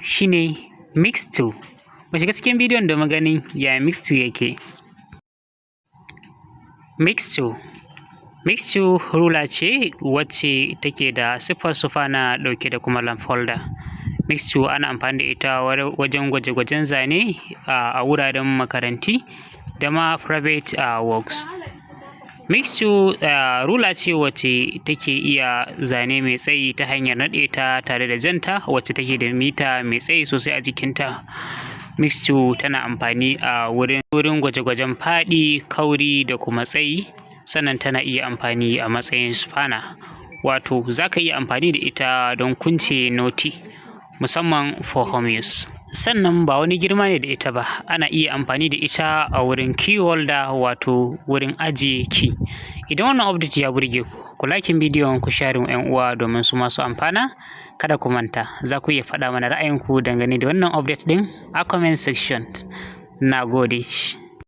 shine Mix 2. Mu shiga cikin bidiyon domin ganin ya Mix 2 yake. Mix 2. Mix 2 rula ce wacce take da siffar sufana ɗauke da kuma lamp holder. Mix 2 ana amfani da ita wajen gwaje-gwajen zane a wuraren makaranti da ma private works. Mix 2 rula ce wacce take iya zane mai tsayi ta hanyar naɗe ta tare da janta, wacce take da mita mai tsayi sosai a jikinta. Mix 2 tana amfani a wurin gwaje-gwajen faɗi, kauri da kuma tsayi, sannan tana iya amfani a matsayin spanner. Wato za ka iya amfani da ita don kunce noti, musamman for home use. Sannan ba wani girma ne da ita ba, ana iya amfani da ita a wurin key holder, wato wurin ajiye key. Idan wannan update ya burge ku, ku liking bidiyon, ku share wa 'yan uwa domin su ma su amfana. Kada ku manta, za ku iya faɗa mana ra'ayinku dangane da wannan update ɗin a comment section. Na gode.